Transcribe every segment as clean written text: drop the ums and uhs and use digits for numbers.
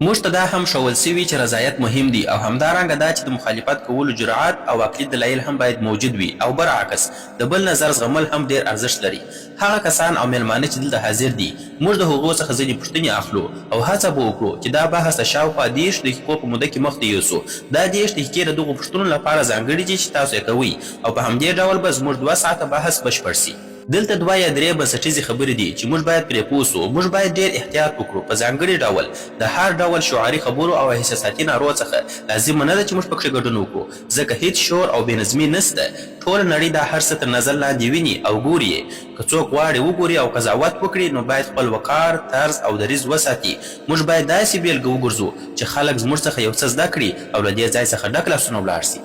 موږ ته دا هم ښوول شوي چې رضایت مهم دی او همدارنګه دا چې د مخالفت کولو جرعت او عقلي دلایل هم باید موجود وي او برعکس د بل نظر زغمل هم ډېر ارزښت لري. هغه کسان او مېلمانه چې دلته حاضر دي، موږ د هغو څخه ځینې پوښتنې اخلو او هڅه به وکړو چې دا بحث د شاوخوا 30 دقیقو په موده کې مخته یوسو. دا 30 دقیقې د دغو پوښتنو لپاره ځانګړې دي چې تاسو یې کوئ او په همدې ډول به زموږ دوه ساعته بحث بشپړ شي. دلته دوه یا درې بنسټیزې خبرې دي چې موږ باید پرې پوه شو. موږ باید ډېر احتیاط وکړو، په ځانګړي ډول د هر ډول شعاري خبرو او احساساتي نارو څخه. لازمه نه ده چې موږ پکښې ګډون وکړو، ځکه هیڅ شور او بې نظمي نشته. ټوله نړۍ دا هر څه تر نظر لاندې ویني او ګوري یې. که څوک غواړي وګوري او قضاوت وکړي، نو باید خپل وقار، طرز او دریځ وساتي. موږ باید داسې بېلګه وګرځو چې خلک زموږ څخه یو څه زده کړي او له دې ځای څخه ډک لاسونه ولاړ شي.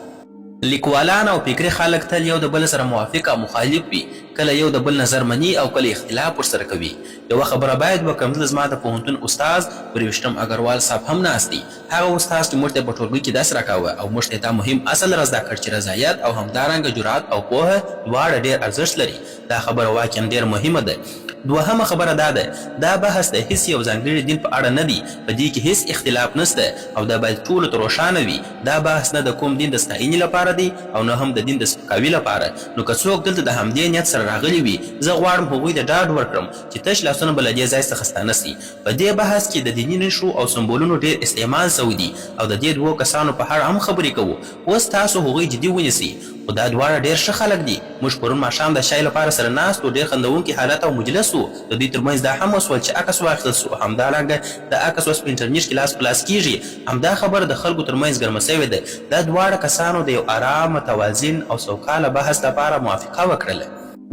لیکوالان او فکري خلک تل یو د بل سره موافق او مخالف وي، کله یو د بل نظر مني او کله اختلاف ورسره کوي. یوه خبره باید وکړم، دلته زما د پوهنتون استاد برویشتم اګروال صاحب هم ناست دی، هغه استاد چې موږ ته یې په ټولګي کې درس راکاوه او موږ ته یې دا مهم اصل را زده کړ چې رضایت او همدارنګه جرات او پوهه دواړه ډېر ارزښت لري. دا خبره واقعاً ډېره مهمه ده. دوهمه خبره دا ده، دا بحث د هیڅ یو ځانګړي دین په اړه نه دی، په دې کې هیڅ اختلاف نشته او دا باید ټولو ته روښانه وي، دا بحث نه د کوم دین د ستاینې لپاره دی او نه هم د دین د سپکاوي لپاره، نو که څوک دلته د همدې نیت سره راغلي وي، زه غواړم هغوی ته ډاډ ورکړم چې تش لاسونه به له دې ځای څخه ستانه شي. په دې بحث کې د دیني نښو او سمبولونو ډېر استعمال شوی دی او د دې دوو کسانو په اړه هم خبرې کوو. اوس تاسو هغوی جدي ونیسئ، خو دا دواړه ډېر ښه خلک دي. موږ پرون ماښام د شای لپاره سره ناست وو، ډېر خندوونکی حالت او مجلس وو. د دوی تر منځ دا هم وشول چې عکس واخیستل شو. همدارنګه دا عکس اوس په انټرنیټ کې لاس په لاس کېږي. همدا خبره د خلکو تر منځ ګرمه شوې ده. دا دواړه کسانو د یو ارام، متوازن او سوکاله بحث لپاره موافقه وکړله.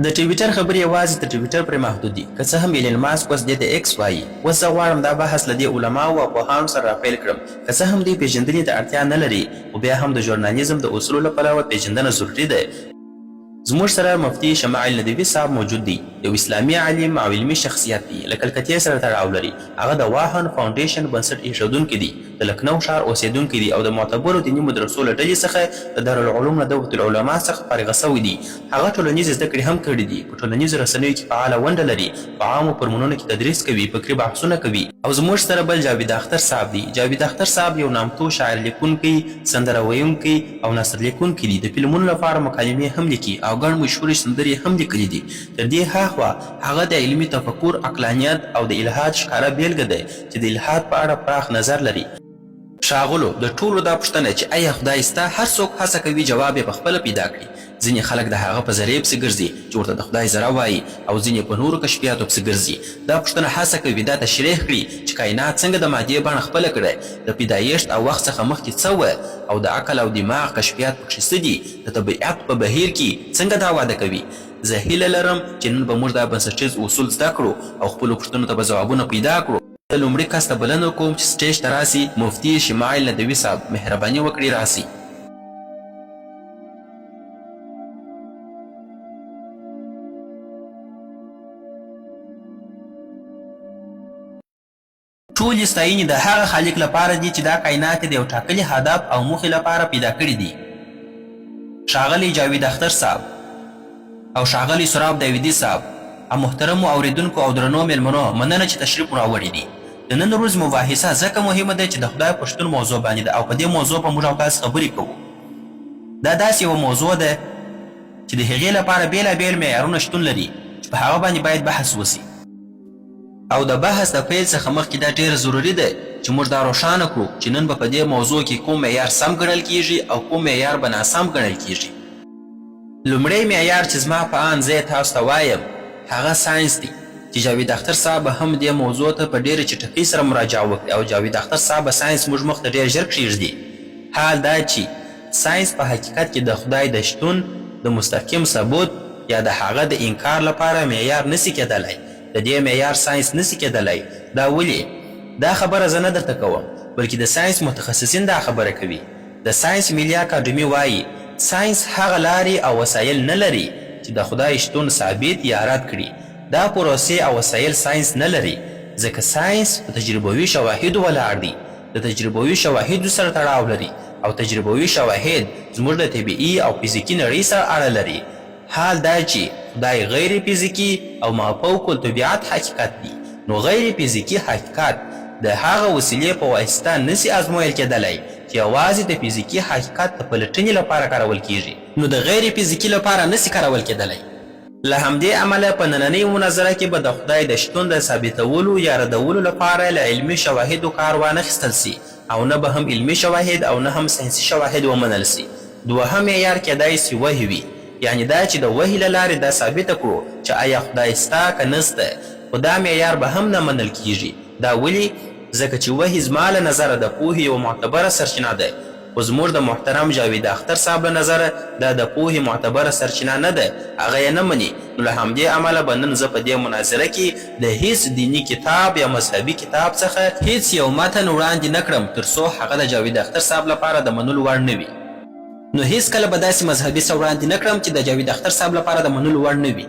د ټویټر خبرې یوازې تر ټویټر پورې محدود دي، که څه هم ایلن ماسک اوس دې ته ایکس وايي. اوس زه غواړم دا بحث له دې علماوو او پوهانو سره راپیل کړم. که څه هم دوی پېژندنې ته اړتیا نه لري، خو بیا هم د ژورنالیزم د اصولو له پلوه پېژندنه ضروري ده. زموږ سره مفتي شمائل ندوي صاحب موجود دی، یو اسلامي عالم او علمي شخصیت دی، له کلکتې سره تړاو لري. هغه د واهن فاونډېشن بنسټ اېښودونکی دی، د لکنهو ښار اوسېدونکی دی او د معتبرو دیني مدرسو له ډلې څخه د دارالعلوم ندوة العلماء څخه فارغه شوی دی. هغه ټولنیزې زده کړې هم کړې دي، په ټولنیزو رسنیو کې فعاله ونډه لري، په عامو فورمونو کې تدریس کوي، فکري بحثونه کوي. او زموږ سره بل جاوید اختر صاحب دی. جاوید اختر صاحب یو نامتو شاعر لیکونکی، سندره ویونکی او نثر لیکونکی دی، د فلمونو لپاره مکالمې هم لیکي او ګڼ مشهورې سندرې یې هم لیکلې دي. تر دې هاخوا هغه د علمي تفکر، عقلانیت او د الحاد ښکاره بېلګه دی چې د الحاد په اړه پراخ نظر لري. ښاغلو! د ټولو دا پوښتنه چې ایا خدای شته، هر څوک هڅه کوي جواب یې په خپله پیدا کړي. ځینې خلک د هغه په ذرې پسې ګرځي چې ورته د خدای ذره وايي او ځینې په نورو کشفیاتو پسې ګرځي. دا پوښتنه هڅه کوي دا تشریح کړي چې کاینات څنګه د مادې بڼه خپله کړه، د پیدایښت او وخت څخه مخکې څه وه او د عقل او دماغ کشفیات پکښې څه دي، د طبیعت په بهیر کې څنګه دا وده کوي. زه هیله لرم چې نن به موږ دا بنسټیز اصول زده کړو او خپلو پوښتنو ته به ځوابونه پیدا کړو. زه لومړي کس ته بلنه کوم چې سټیج ته راسي، مفتي شمایل ندوي صاحب، مهرباني وکړئ راسئ. ټولې ستاینې د هغه خالق لپاره دي چې دا کاینات یې د یو ټاکلي هدف او موخې لپاره پیدا کړي دي. ښاغلی جاوید اختر صاحب او ښاغلی سراب داویدي صاحب او محترمو اوریدونکو او درنو میلمنو مننه چې تشریف مو راوړي دي. د نن ورځې مباحثه ځکه مهمه ده چې د خدای په شتون موضوع باندې ده او په دې موضوع به موږ او تاسې خبرې کوو. دا داسې یوه موضوع ده چې د هغې لپاره بیلا بیل معیارونه شتون لري چې په هغه باندې باید بحث وشي. او د بحث د پیل څخه مخکې دا ډیره ضروري ده چې موږ دا روښانه کړو چې نن به په دې موضوع کې کوم معیار سم ګڼل کیږي او کوم معیار به ناسم ګڼل کیږي. لومړی معیار چې زما په آند زه یې تاسو ته وایم هغه ساینس دی چې جاوید اختر صاحب به هم دې موضوع ته په ډیره چټکۍ سره مراجعه وکړي او جاوید اختر صاحب به ساینس موږ مخ ته ډیر ژر کښیږدي حال دا چې ساینس په حقیقت کې د خدای د شتون د مستقیم ثبوت یا د هغه د انکار لپاره معیار نشي کیدلای. د دې معیار ساینس نشي کیدلای. دا ولې؟ دا خبره زه نه درته کوم، بلکې د ساینس متخصصین دا خبره کوي. د ساینس ملي اکاډمي وايي، ساینس هغه لارې او وسایل نه لري چې د خدای شتون ثابت یا رد کړي. دا پروسې او وسایل ساینس نه لري، ځکه ساینس په تجربوي شواهدو ولاړ دی، د تجربوي شواهدو سره تړاو لري او تجربوي شواهد زموږ له طبیعي او فزیکي نړۍ سره اړه لري. حال دا چې خدای غیر فزیکي او مافوق الطبیعت حقیقت دي، نو غیر فزیکي حقیقت د هغه وسیلې په واسطه نه سي ازمویل کېدلای چې یوازې د فزیکي حقیقت د پلټنې لپاره کارول کېږي، نو د غیر فزیکي لپاره نه سي کارول کېدلای. له همدې امله په نننۍ مناظره کې به د خدای د شتون د ثابتولو یا ردولو لپاره له علمي شواهدو کار وانخیستل سي او نه به هم علمي شواهد او نه هم ساینسي شواهد ومنل سي. دوهم معیار کېدای سي وحي وي، یعنې دا چې د وحي له لارې دا ثابته کړو چې ایا خدای سته که نسته، خو دا معیار به هم نه منل کېږي. دا ولې؟ ځکه چې وحي زما له نظره د پوهې یوه معتبره سرچینه ده، خو زموږ د محترم جاوید اختر صاحب له نظره دا د پوهې معتبره سرچینه نه ده، هغه یې نه مني، نو له همدې امله به نن زه په دې مناظره کې د هیڅ دیني کتاب یا مذهبي کتاب څخه هیڅ یو متن وړاندې نه کړم تر څو هغه د جاوید اختر صاحب لپاره د منلو وړ نه وي. نو هیڅکله به داسې مذهبي څه وړاندې نه کړم چې د جاوید اختر صاحب لپاره د منلو وړ نه وي.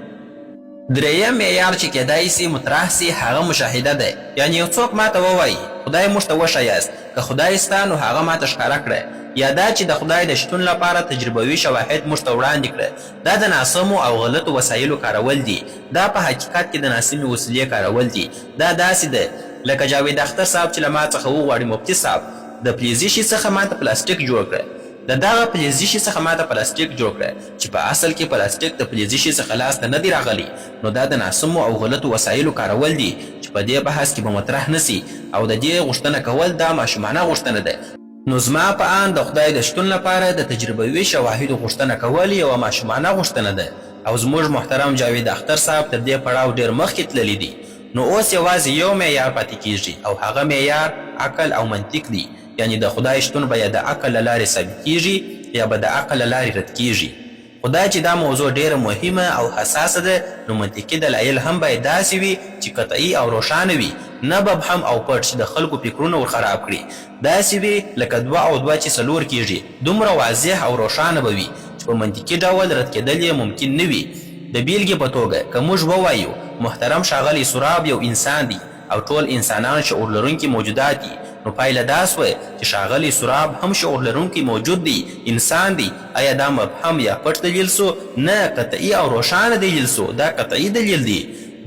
درېیم معیار چې کېدای شي مطرح شي هغه مشاهده ده، یعنې یو څوک ماته ووايي، خدای موږ ته وښیاست، که خدای شته نو هغه ماته ښکاره کړه، یا دا چې د خدای د شتون لپاره تجربوي شواهد موږ ته وړاندې کړه، دا د ناسمو او غلطو وسایلو کارول دي، دا په حقیقت کې د ناسمې وسیلې کارول دي، دا داسې ده لکه جاوید اختر صاحب چې له ما څخه وغواړي مفتي صاحب د فلزي شي څخه ماته پلاستیک جوړ کړه. د دغه فلزي شي څخه ماته پلاستیک جوړ کړه چې په اصل کې پلاستیک د فلزي شي څخه لاس ته نه دی راغلی، نو دا د ناسمو او غلطو وسایلو کارول دي چې په دې بحث کې به مطرح نه شي او د دې غوښتنه کول دا ماشومانه غوښتنه ده. نو زما په آند د خدای د شتون لپاره د تجربوي شواهدو غوښتنه کول یوه ماشومانه غوښتنه ده او زموږ محترم جاوید اختر صاحب تر دې پړاو ډېر مخکې تللي دي. نو اوس یوازې یو معیار پاتې کېږي او هغه معیار عقل او منطق دی. یعنې د خدای شتون به یا د عقل له لارې ثابتېږي یا به د عقل له لارې رد کېږي. خو دا چې دا موضوع ډېره مهمه او حساسه ده نو منطقي دلایل هم باید داسې وي چې قطعي او روښانه وي، نه مبهم او پټ چې د خلکو فکرونه ور خراب کړي. داسې وي لکه دوه او دوه چې څلور کېږي، دومره واضح او روښانه به وي چې په منطقي ډول رد کېدل یې ممکن نه وي. د بېلګې په توګه که موږ ووایو محترم ښاغلی سوراب یو انسان دی، او ټول انسانان شعور لرونکي موجودات دي، نو پایله دا شوه چې ښاغلی سوراب هم شعور لرونکی موجود دی، انسان دی، ایا دا مبهم یا پټ دلیل شو؟ نه، قطعي او روښانه دلیل شو، دا قطعي دلیل دی،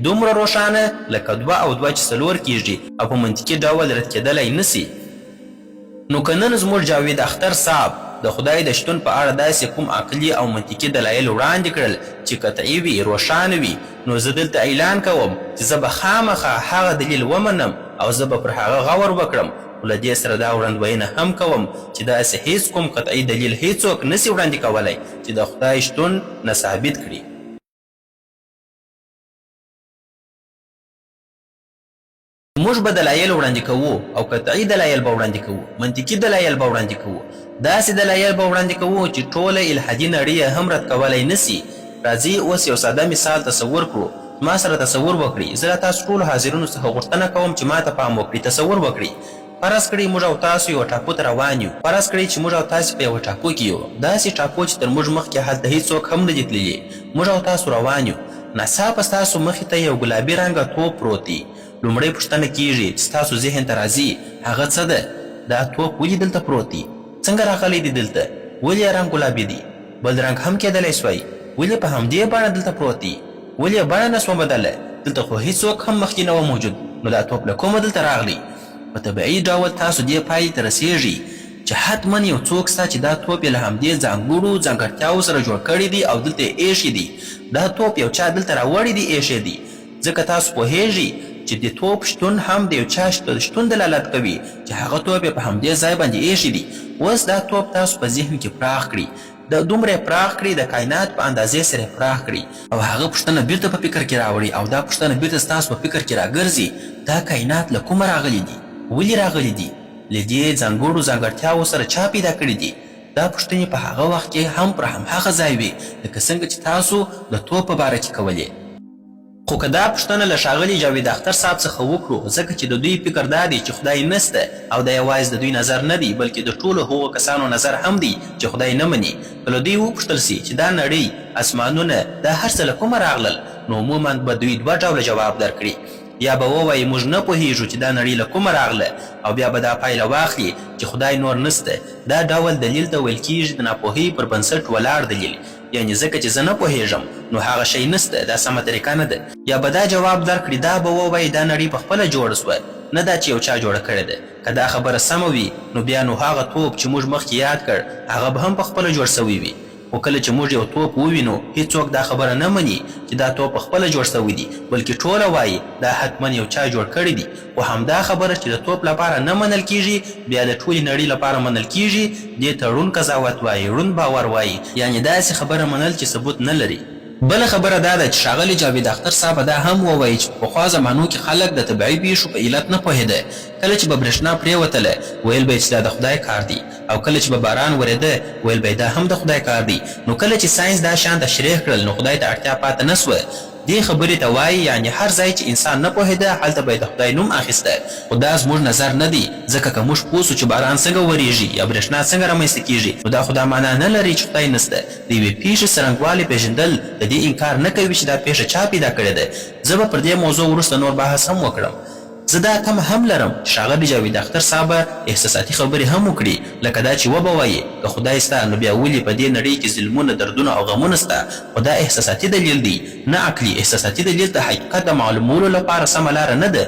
دومره روښانه لکه دوه او دوه چې څلور کیږي او په منطقي ډول رد کیدلای نه شي. نو که نن زموږ جاوید اختر صاحب د خدای د شتون په اړه داسې کوم عقلي او منطقي دلایل وړاندې کړل چې قطعي وي، روښانه وي، نو زه دلته اعلان کوم چې زه به خامخا هغه دلیل ومنم او زه به پر هغه غور وکړم، خو له دې سره دا وړاندوینه هم کوم چې داسې هیڅ کوم قطعي دلیل هیڅوک نه شي وړاندې کولای چې د خدای شتون نه ثابت کړي. موږ به دلایل وړاندې کوو او قطعي دلایل به وړاندې کوو، منطقي دلایل به وړاندې کوو، داسې دلایل به وړاندې کوو چې ټوله الحادي نړۍ یې هم رد کولای نه شي. راځئ اوس یو ساده مثال تصور کړو. زما سره تصور وکړئ، زه له تاسو ټولو حاضرینو څخه غوښتنه کوم چې ماته پام وکړئ، تصور وکړئ، فرض کړئ موږ او تاسو یوه ټاپو ته روان یو، فرض کړئ چې موږ او تاسې په یوه ټاپو کې یو، داسې ټاپو چې تر موږ مخکې هلته هیڅوک هم نه دي تللي، موږ او تاسو روان یو، ناڅاپه ستاسو مخې ته یو ګلابي رنګه توپ پروت دی، لومړۍ پوښتنه کیږي چې ستاسو ذهن ته راځي هغه څه ده؟ دا توپ ولې دلته پروت دی؟ څنګه راغلی دی دلته؟ ولې یې رنګ ګلابي دی؟ بل رنګ هم کیدلی شوای، ولې په همدې بڼه دلته پروت دی؟ ولې یې بڼه نه شوه بدله؟ دلته خو هیڅوک هم مخکې نه وه موجود، نو دا توپ له کومه دلته راغلی؟ په طبعي ډول تاسو دې پایلې ته رسیږئ چې حتما یو څوک شته چې دا توپ یې له همدې ځانګړو ځانګړتیاوو سره جوړ کړی دی او دلته یې اېښی دی. دا توپ یو چا دلته راوړی دی اېښی دی. ځکه تاسو پوهېږئ چې د توپ شتون هم د یو چا د شتون دلالت کوي چې هغه توپ یې په همدې ځای باندې اېښی دی. اوس دا توپ تاسو په ذهن کې پراخ کړئ، د دومره یې پراخ کړئ، د کاینات په اندازې سره یې پراخ کړئ او هغه پوښتنه بیرته په فکر کې راوړئ او دا پوښتنه بیرته ستاسو په فکر کې راګرځي، دا کاینات له کومه راغلي دي؟ ولې راغلي دي؟ له دې ځانګړو ځانګړتیاوو سره چا پیدا کړي دي؟ دا پوښتنې په هغه وخت کې هم پر همهغه ځای وې لکه څنګه چې تاسو د توپ په باره کې کولې. خو که دا پوښتنه له ښاغلي جاوید اختر صاحب څخه وکړو، ځکه چې د دوی فکر دا دی چې خدای نشته او دا یوازې د دوی نظر نه دی، بلکې د ټولو هغو کسانو نظر هم دی چې خدای نه مني، که له دوی وپوښتل شي چې دا نړۍ، اسمانونه، دا هر څه له کومه راغلل، نو عموماً به دوی دوه ډوله جواب درکړي، یا به ووايي موږ نه پوهېږو چې دا نړۍ له کومه راغله او بیا به دا پایله واخلي چې خدای نور نشته. دا ډول دلیل ته ویل کېږي د ناپوهۍ پر بنسټ ولاړ دلیل. یعنې ځکه چې زه نه پوهېږم نو هغه شی نشته، دا سمه طریقه نه ده. یا به دا جواب درکړي، دا به ووايي دا نړۍ په خپله جوړه شوه، نه دا چې یو چا جوړه کړې ده. که دا خبره سمه وي نو بیا نو هغه توپ چې موږ مخکې یاد کړ هغه به هم په خپله جوړ شوی وي. خو کله چې موږ یو توپ ووینو هیڅوک دا خبره نه مني چې دا توپ په خپله جوړ شوی دی بلکې ټوله وايي دا حتما یو چا جوړ کړی دی. خو همدا خبره چې د توپ لپاره نه منل کیږي بیا د ټولې نړۍ لپاره منل کیږي دې ته ړوند قضاوت وايي، ړوند باور وايي یعنې داسې خبره منل چې ثبوت نه لري. بله خبره دا ده چې ښاغلی جاوید اختر صاحب به دا هم ووايي چې په پخوا زمانو کې خلک د طبعي پېښو په علت نه پوهېده، کله چې به برېښنا پرېوتله ویل به یې چې دا د خدای کار دی او کله چې به باران ورېده ویل به یې دا هم د خدای کار دی، نو کله چې ساینس دا شیان تشریح کړل نو خدای ته اړتیا پاته نه شوه. دې خبرې ته وايي یعنې هر ځای چې انسان نه پوهېده هلته به یې د خدای نوم اخیسته، خو دا زموږ نظر نه دی، ځکه که موږ پوه شو چې باران څنګه ورېږي یا برېښنا څنګه رامنځته کېږي نو دا خو دا مانا نه لري چې خدای نشته. د یوې پېښې څرنګوالی پېژندل د دې انکار نه کوي چې دا پېښه چا پیدا کړې ده. زه به پر دې موضوع وروسته نور بحث هم وکړم. زه دا تمه هم لرم چې ښاغلی جاوید اختر صاحب به احساساتي خبرې هم وکړي، لکه دا چې وبه وايي، که خدای شته نو بیا ولې په دې نړۍ کې ظلمونه، دردونه او غمونه شته؟ خو دا احساساتي دلیل دی، نه عقلي. احساساتي دلیل د حقیقت د معلومولو لپاره سمه لاره نه ده.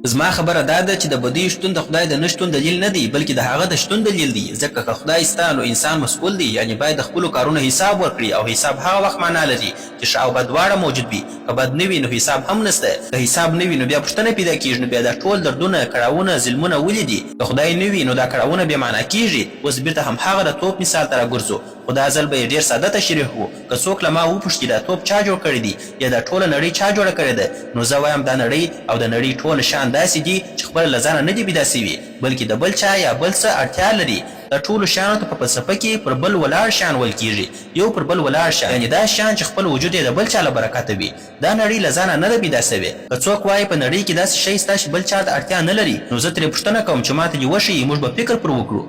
زما خبره دا ده چې د بدیو شتون د خدای د نه شتون دلیل نه دی، بلکې د هغه د شتون دلیل دی، ځکه که خدای شته نو انسان مسؤل دی، یعنې باید د خپلو کارونو حساب ورکړي او حساب هغه وخت معنا لري چې ښه او بد دواړه موجود وي، که بد نه وي نو حساب هم نشته، که حساب نه وي نو بیا پوښتنه پیدا کیږي نو بیا دا ټول دردونه، کړاوونه، ظلمونه ولې دي؟ که خدای نه وي نو دا کړاوونه بې معنا کیږي، اوس بیرته همهغه د توپ مثال ته راګرځو، خو دا ځل به یې ډیر ساده تشریح کړو، که څوک له ما وپوښتي دا توپ چا جوړ کړی دی یا دا ټوله نړۍ چا جوړه کړې ده نو زه وایم دا نړۍ او د نړۍ ټول شیان داسې دي چې خپله له ځانه نه دي پیدا شوي بلکې د بل چا یا بل څه اړتیا لري، دا ټولو شیانو ته په فلسفه کې پر بل ولاړ شیان ویل کیږي، یو پر بل ولاړ شیان یعنې داسې شیان چې خپل وجود یې د بل چا له برکته وي، دا نړۍ له ځانه نه ده پیدا شوې. که څوک وايي په نړۍ کې داسې شی شته چې بل چا ته اړتیا نه لري نو زه ترې پوښتنه کوم چې ماته دې وښيي موږ به فکر پر وکړو.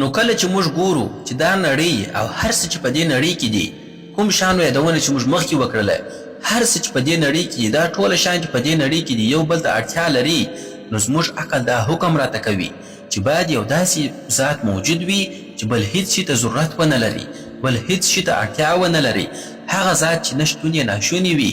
نو کله چې موږ ګورو چې دا نړۍ او هر څه چې په دې نړۍ کې دي، کوم شیانو یادونه چې موږ مخکې وکړله، هر څه چې په دې نړۍ کې دي، دا ټوله شیان چې په دې نړۍ کې دي یو بل ته اړتیا لري، نو زموږ عقل دا حکم راته کوي چې باید یو داسې ذات موجود وي چې بل هیڅ شي ته ضرورت ونه لري، بل هیڅ شي ته اړتیا ونه لري، هغه ذات چې نه شتون یې ناشونی وي،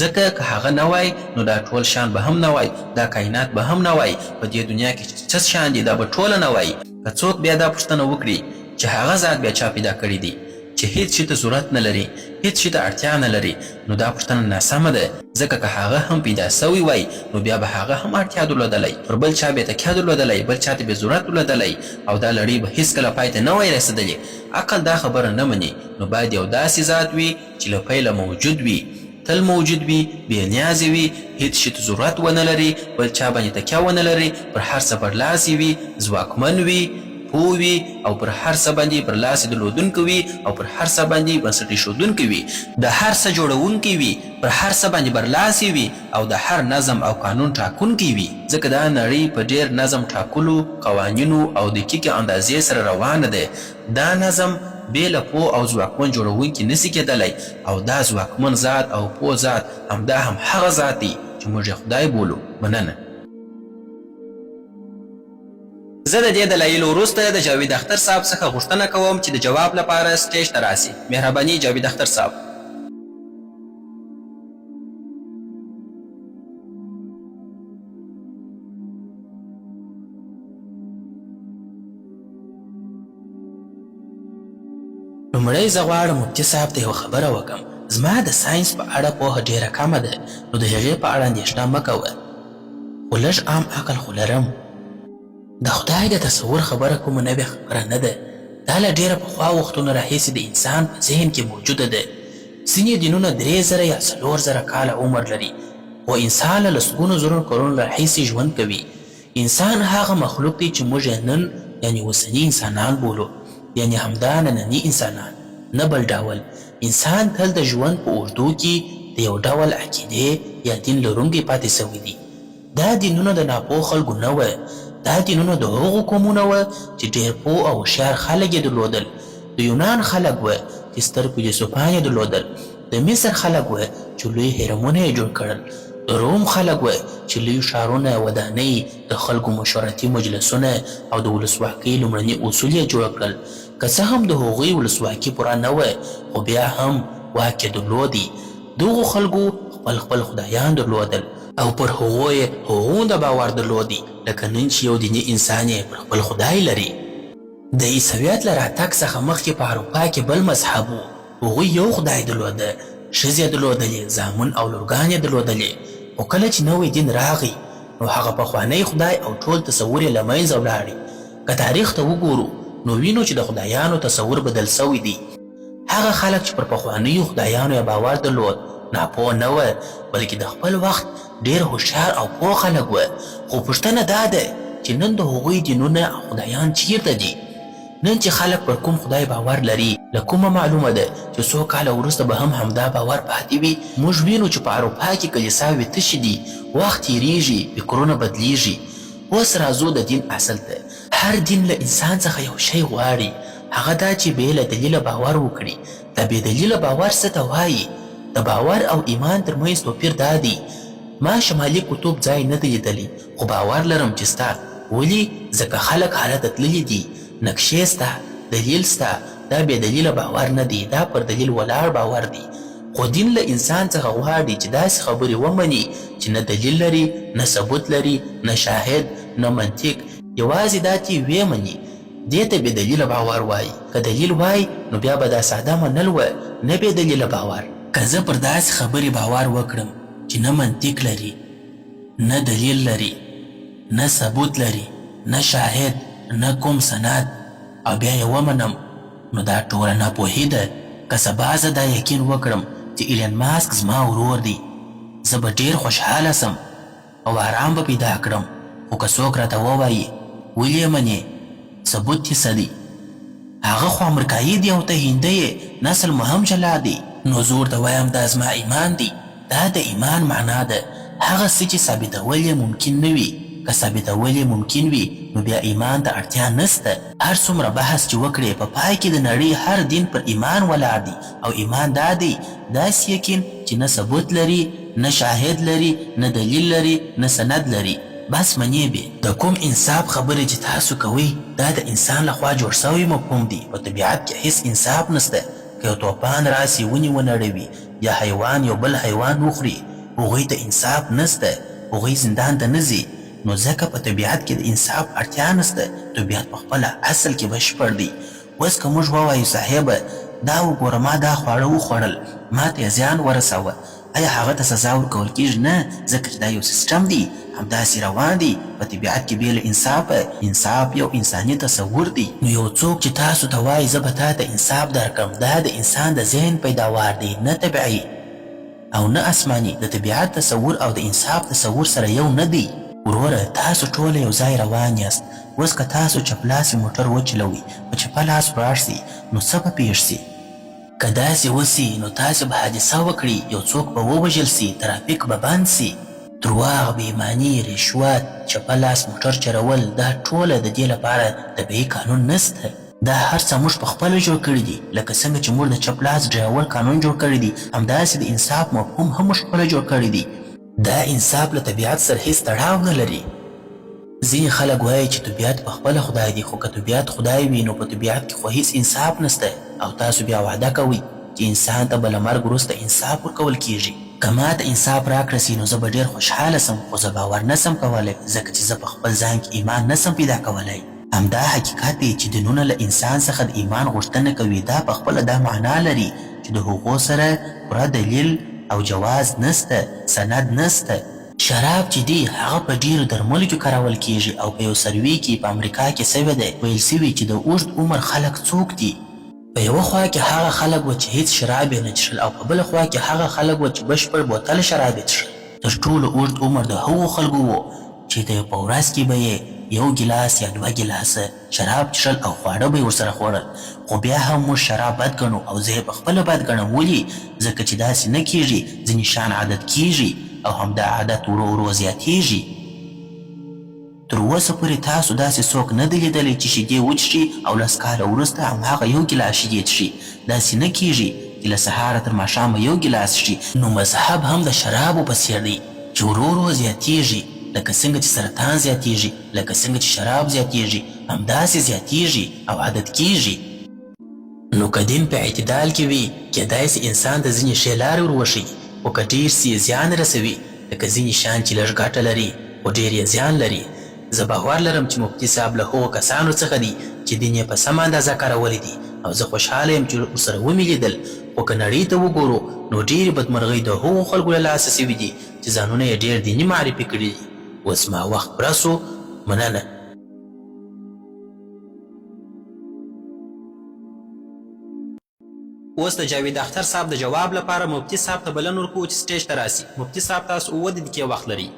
ځکه که هغه نه وای نو دا ټول شیان به هم نه وای، دا کاینات به هم نه وای، په دې دنیا کې چې څه شیان دي دا به ټوله نه وای. که څوک بیا دا پوښتنه وکړي چې هغه ذات بیا چا پیدا کړی دی چې هیڅ شي ته ضرورت نه لري، هیڅ شي ته اړتیا نه لري، نو دا پوښتنه ناسمه ده، ځکه که هغه هم پیدا شوی وای نو بیا به هغه هم اړتیا درلودلای، پر بل چا به یې تکیه درلودلای، بل چا ته به یې ضرورت درلودلای او دا لړۍ به هیڅکله پای ته نه وای رسیدلې. عقل دا خبره نه مني، نو باید یو داسې ذات وي چې له پیله موجود وي، تل موجود وي، بې نیازه وي، هیڅ شي ته ضرورت ونه لري، بل چا باندې تکیه ونه لري، پر هر څه برلاسی وي، ځواکمن وي، پوه وي او پر هر څه باندې برلاسی درلودونکی وي او پر هر څه باندې بنسټ ایښودونکی وي، د هر څه جوړونکی وي، پر هر څه باندې برلاسی وي او د هر نظم او قانون ټاکونکی وي، ځکه دا نړۍ په ډېر نظم ټاکلو، قوانینو او دقیقې اندازې سره روانه ده، دا نظم بې له پوه او ځواکمن جوړوونکي نه شي کېدلای او دا ځواکمن ذات او پوه ذات همدا هم هغه ذات دی چې موږ یې خدای بولو. مننه. زه د دې دلایلو وروسته د جاوید اختر صاحب څخه غوښتنه کوم چې د جواب لپاره سټیج ته راسي. مهرباني جاوید اختر صاحب. لومړی زه غواړم مفتي صاحب ته یوه خبره وکړم، زما د ساینس په اړه پوهه ډېره کمه ده، نو د هغې په اړه اندېښنه مه کوه، خو لږ عام عقل خو لرم. د خدای د تصور خبره کومه نوې خبره نه ده، دا له ډېره پخوا وختونو راهیسې د انسان په ذهن کې موجوده ده. ځینې دینونه 3000 یا 4000 کاله عمر لري، خو انسان له لسګونو زرو کلونو راهیسې ژوند کوي. انسان هغه مخلوق دی چې موږ یې نن یعنې اوسني انسانان بولو، یعنې همدا ننني انسانان، نه بل ډول. انسان تل د ژوند په اوږدو کې د یو ډول عقیدې یا دین لرونکی پاتې شوی دی. دا دینونه د ناپوه خلکو نه وه، دا دینونه د هغو قومونه وه چې ډېر پوه او هوښیار خلک یې درلودل. د یونان خلک وه چې ستر فیلسوفان یې درلودل. د مصر خلک وه چې لوی هرمونه یې جوړ کړل، د روم خلک وه چې لوی ښارونه، ودانۍ، د خلکو مشورتي مجلسونه او د ولسواکۍ لومړني اصول یې جوړ کړل. که څه هم د هغوی ولسواکي پوره نه وه، خو بیا هم واک یې درلود. دغو خلکو خپل خپل خدایان درلودل. او پر هغو یې هغومره باور درلودی لکه نن چې یو دیني انسان یې پر خپل خدای لري. د عیسویت له راتګ څخه مخکې په اروپا کې بل مذهب و، هغوی یو خدای درلوده، ښځې یې درلودلې، زامن او لورګانې یې درلودلې، خو کله چې نوی دین راغی نو هغه پخوانی خدای او ټول تصور یې له منځه ولاړی. که تاریخ ته وګورو نو وینو چې د خدایانو تصور بدل شوی دی. هغه خلک چې پر پخوانیو خدایانو یې باور درلود، ناپوه نه وه، بلکې د خپل وخت ډېر هوښیار او پوه خلک وه. خو پوښتنه دا ده چې نن د هغوی دینونه او خدایان چېرته دي؟ نن چې خلک پر کوم خدای باور لري، له کومه معلومه ده چې څو کاله وروسته به هم همدا باور پاتې وي؟ موږ وینو چې په اروپا کې کلیساوې تشې دي، وخت تېرېږي، فکرونه بدلېږي. اوس راځو د دین اصل ته. هر دین له انسان څخه یو شی غواړي، هغه دا چې بې له دلیله باور وکړي. دا بې دلیله باور څه ته وايي؟ د باور او ایمان تر منځ توپیر دا دی، ما شمالي قطب ځای نه دی لیدلی، خو باور لرم چې سته. ولي؟ ځکه خلک هلته تللي دي. نقشې سته، دلیل سته. دا بې دلیله باور نه دی، دا پر دلیل ولاړ باور دی. خو دین له انسان څخه غواړي چې داسې خبرې ومني چې نه دلیل لري، نه ثبوت لري، نه شاهد، نه منطق، یوازې دا چې ویې مني. دې ته بې دلیله باور وايي. که دلیل وای نو بیا به دا ساده منل وه، نه بې دلیله باور. که زه پر داسې خبرې باور وکړم چې نه منطق لري، نه دلیل لري، نه ثبوت لري، نه شاهد، نه کوم سند او بیا یې ومنم، نو دا ټوله ناپوهي ده. که سبا زه دا یقین وکړم چې ایلن ماسک زما ورور دی، زه به ډېر خوشحاله شم او ارام به پیدا کړم، خو که څوک راته ووايي ولې یې منې، ثبوت یې څه دی؟ هغه خو امریکايي دی او ته هندی یې، نسل مو هم جلا دی. نو زه ورته وایم دا زما ایمان دی. دا د ایمان معنا ده، هغه څه چې ثابتول یې ممکن نه وي، که ثابتول یې ممکن وي نو بیا ایمان ته اړتیا نشته. هر څومره بحث چې وکړې په پای کې د نړۍ هر دین پر ایمان ولاړ دی او ایمان دا دی، داسې یقین چې نه ثبوت لري، نه شاهد لري، نه دلیل لري، نه سند لري، بس منې بې. د کوم انصاف خبرې چې تاسو کوئ دا د انسان له خوا جوړ شوی مفهوم دی، په طبیعت کې هیڅ انصاف نشته، که یو توپان راسي ونې ونړوي یا حیوان یو بل حیوان وخوري هغوی ته انصاف نسته، هغوی زندان ته نه ځي، نو ځکه په طبیعت کې د انصاف اړتیا نسته، طبیعت په خپله اصل کې بشپړ دی. اوس که موږ ووایو صاحبه دا وګوره ما دا خواړه وخوړل ماته یې زیان ورساوه، ایا هغه ته سزا ورکول کیږي؟ نه، ځکه چې دا یو سیستم دی، همداسې روان دی، په طبیعت کې بې له انصافه، انصاف یو انساني تصور دی. نو یو څوک چې تاسو ته وایي زه به تاته انصاف درکړم، دا د انسان د ذهن پیداوار دی، نه طبعي او نه اسماني، د طبیعت تصور او د انصاف تصور سره یو نه دی. وروره تاسو ټوله یو ځای روان یاست، اوس که تاسو چپ لاسی موټر وچلوئ، په چپه لاس ولاړ شئ، نو څه به پیښ شي؟ که داسې وسي نو تاسې به حادثه وکړي، یو څوک به ووژل سي، ترافیک به بند سي. درواغ، بې ایماني، رشوت، چپه لاس موټر چلول دا ټوله د دې لپاره طبیعي قانون نشته. دا هر څه موږ په خپله جوړ کړي دي، لکه څنګه چې موږ د چپ لاس ډرایور قانون جوړ کړی دی، همداسې د انصاف مفهوم هم موږ خپله جوړ کړی دی. دا انصاف له طبیعت سره هیڅ تړاو نه لري. ځینې خلک وایي چې طبیعت په خپله خدای دی، خو که طبیعت خدای وي نو په طبیعت کې خو هیڅ انصاف نشته او تاسو بیا وعده کوئ چې انسان ته به له مرګ وروسته انصاف ورکول کیږي. که ماته انصاف راکړه سي نو زه به ډیر خوشحاله سم، خو زه باور نه سم کولای ځکه چې زه په خپل ځان کې ایمان نه سم پیدا کولای. همدا حقیقت دی چې دینونه له انسان څخه د ایمان غوښتنه کوي، دا په خپله دا معنا لري چې د هغو سره پوره دلیل او جواز نشته، سند نشته. شراب چې دي هغه په ډېرو درملو کې کارول کېږي او په یو سروې کې په امریکا کې سوې ده ویل سوي چې د اوږد عمر خلک څوک دي؟ په یوه خوا کې هغه خلک وه چې هیڅ شراب یې نه څښل او په بله خوا کې هغه خلک وه چې بشپړ بوتل شراب یې څښل. تر ټولو اوږد عمر د هغو خلکو وو چې د په ورځ کې به یې یو ګیلاس یا دوه ګیلاسه شراب څښل او خواړه به یې ورسره خوړل، خو بیا هم موږ شراب بد ګڼو او زه یې په خپله بد ګڼم، ولې؟ ځکه چې داسې نه کېږي، ځینې شیان عادت کېږي او همدا عادت ورو ورو زیاتېږي. تر اوسه پورې تاسو داسې څوک نه دی لیدلی چې شیدې وڅښي او لس کاله وروسته هماغه یو ګیلاس شیدې څښي، داسې نه کېږي چې له سهاره تر ماښامه یو ګیلاس څښي، نو مذهب هم د شرابو په څېر دی چې ورو ورو زیاتېږي، لکه څنګه چې سرطان زیاتېږي، لکه څنګه چې شراب زیاتېږي، همداسې زیاتېږي او عادت کېږي. نو که دین په اعتدال کې وي، کېدای شي انسان ته ځینې ښې لارې ور وښيي، خو که ډېر شي، زیان رسوي. لکه ځینې شیان چې لږ ګټه لري خو ډېر یې زیان لري. زه باور لرم چې مفتي صاحب له هغو کسانو څخه دی چې دین یې په سمه اندازه کارولی دی او زه خوشحاله یم چې ورسره ومې لیدل، خو که نړۍ ته وګورو نو ډېرې بدمرغۍ د هغو خلکو له لاسه شوې دي چې ځانونه یې ډېر دیني معرفي کړي دي. اوس زما وخت پوره شو، مننه. اوس د جاوید اختر صاحب د جواب لپاره مفتي صاحب ته بلنه ورکوو چې سټیج ته راسي. مفتي صاحب تاسو اووه دقیقې وخت لرئ.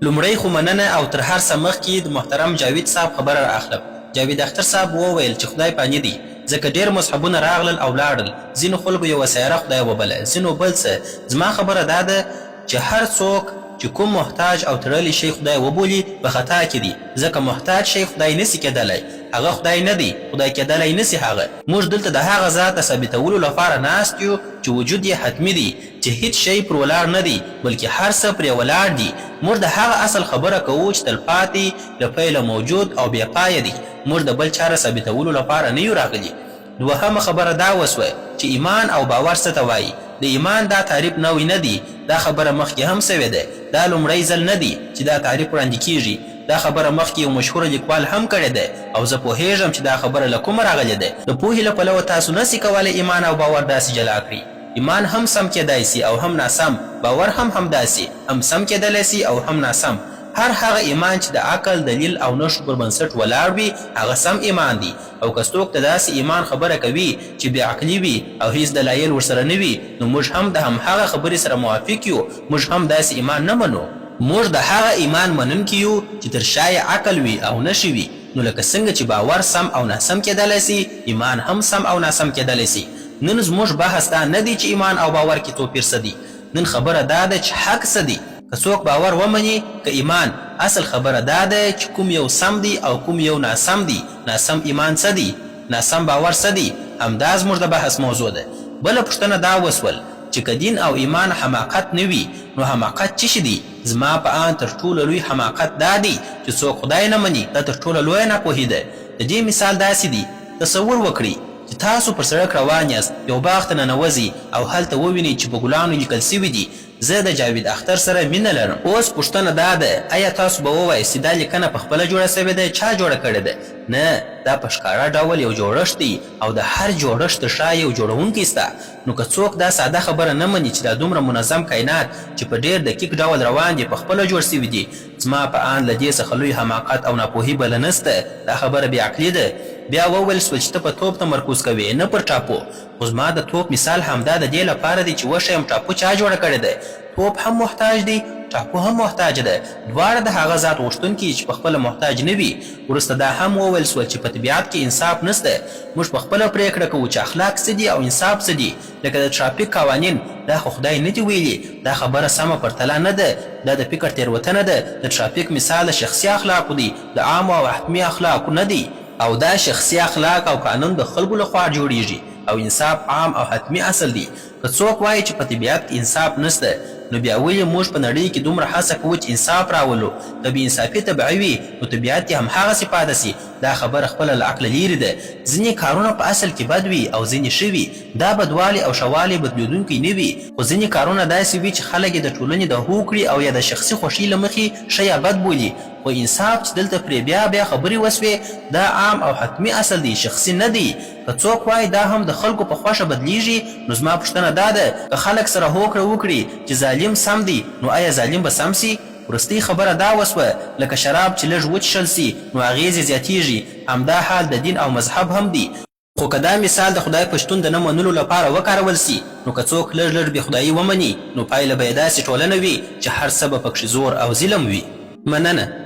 لومړی خو مننه او تر هر څه مخکې د محترم جاوید صاحب خبره را اخلم. جاوید اختر صاحب وویل چې خدای فاني دی، ځکه ډېر مذهبونه راغلل او لاړل، ځینو خلکو یوه سیاره خدای وبله، ځینو بل څه، زما خبره دا ده چې هر څوک چې کوم محتاج او تړلی شی خدای وبولي په خطا کې دی، ځکه محتاج شی خدای نسي کېدلای، هغه خدای نه دی، خدای کېدلای نسي هغه. موږ دلته د هغه ذات د ثابتولو لپاره ناست یو چې وجود یې حتمي دی، چې هیڅ شی پر ولاړ نه دی، بلکې هر څه پرې ولاړ دي. موږ د هغه اصل خبره کوو چې تلپاتې، له پیله موجود او بې پایه دی. موږ د بل چا د ثابتولو لپاره نه یو راغلي. دوهمه خبره دا وشوه چې ایمان او باور څه ته وايي؟ د ایمان دا تعریف نوی نه دی، دا خبره مخکې هم شوې ده. دا لومړی ځل نه دی چې دا تعریف وړاندې کېږي. دا خبره مخکې یو مشهور لیکوال هم کړې ده او زه پوهېږم چې دا خبره له کومه راغلې ده. د پوهې له پلوه تاسو نه شئ کولی ایمان او باور داسې جلا کړئ. ایمان هم سم کېدای شي او هم ناسم، باور هم همداسې، هم سم کېدلی شي او هم ناسم. هر هغه ایمان چې د عقل، دلیل او نښو پر بنسټ ولاړ وي، هغه سم ایمان دی او که څوک د داسې ایمان خبره کوي چې بې عقلي وي او هیڅ دلایل ورسره نه وي، نو موږ هم د همهغه خبرې سره موافق یو، موږ هم داسې ایمان نه منو. موږ د هغه ایمان منونکي یو چې تر شا یې عقل وي او نښې وي، نو لکه څنګه چې باور سم او ناسم کېدلی شي، ایمان هم سم او ناسم کېدلی شي. نن زموږ بحث دا نه دی چې ایمان او باور کې توپیر څه دی، نن خبره دا ده چې حق څه دی؟ که څوک باور ومني که ایمان، اصل خبره دا ده چې کوم یو سم دی او کوم یو ناسم دی، ناسم ایمان څه دی؟ ناسم باور څه دی؟ همدا زموږ د بحث موضوع ده. بله پوښتنه دا وشول چې که دین او ایمان حماقت نه وي نو حماقت چه شي دی؟ زما په آند تر ټولو لوی حماقت دا دی چې څوک خدای نه مني، دا تر ټولو لویه ناپوهي ده. د دې مثال داسې دی، تصور وکړئ چې تاسو پر سړک روان یاست، یو باغ ته ننوځئ او هلته ووینئ چې په ګلانو لیکل شوي دي، زه د جاوید اختر سره مینه لرم. اوس پوښتنه دا ده، ایا تاسو به ووایاست چې دا لیکنه په خپله جوړه شوې ده، چا جوړه کړې ده؟ نه، دا په ښکاره ډول یو جوړښت دی او د هر جوړښت تر شا یو جوړونکی شته. نو که څوک دا ساده خبره نه مني چې دا دومره منظم کاینات چې په ډېر دقیق ډول روان دي په خپله جوړ شوي دي، زما په آند له دې څخه لوی حماقت او ناپوهي بله نشته، دا خبره بې عقلي ده. بیا وویل شول چې ته په توپ تمرکز کوې، نه پر ټاپو. خو زما د توپ مثال همدا د دې لپاره دی چې وښیم ټاپو چا جوړه کړې ده. توپ هم محتاج دی، ټاپو هم محتاج ده. دواړه د هغه ذات غوښتونکي دي چې پخپله محتاج نه وي. وروسته دا هم وویل شول چې په طبیعت کې انصاف نشته. موږ پخپله پرېکړه کوو چې اخلاق څه دي او انصاف څه دي. لکه د ټرافیک قوانین، دا خو خدای نه دي ویلي، دا خبره سمه پرتله نه ده، دا د فکر تېروتنه ده، د ټرافیک مثال د شخصي اخلاقو دی، د عامو او حتمي اخلاقو نه دی، او دا شخصي اخلاق او قانون د خلکو له خوا جوړېږي او انصاف عام او حتمي اصل دی. که څوک وايي چې په طبیعت کې انصاف نشته، نو بیا ولې موږ په نړۍ کې دومره هڅه کوو چې انصاف راولو؟ که بې انصافي طبعي وي، نو طبیعت دې همهغسې پاتې شي، دا خبره خپله له عقله لېرې ده. ځینې کارونه په اصل کې بد وي او ځینې ښه وي. دا بدوالی او ښه والی بدلېدونکی نه وي، خو ځینې کارونه داسې وي چې خلک یې د ټولنې د هوکړې او یا د شخصي خوښۍ له مخې ښه یا بد بولي، خو انصاف چې دلته پرې بیا بیا خبرې وشوې، دا عام او حتمي اصل دی، شخصي نه دی. که څوک وايي دا هم د خلکو په خوښه بدلېږي، نو زما پوښتنه دا ده، که خلک سره هوکړه وکړي چې ظالم سم دی، نو ایا ظالم به سم شي؟ وروستۍ خبره دا وشوه، لکه شراب چې لږ وچښل شي، نو اغېز یې زیاتېږي، همدا حال د دین او مذهب هم دی. خو که دا مثال د خدای په شتون د نه منلو لپاره وکارول شي، نو که څوک لږ لږ بې خدایي ومني، نو پایله به یې داسې ټولنه وي چې هر څه به پکښې زور او ظلم وي. مننه.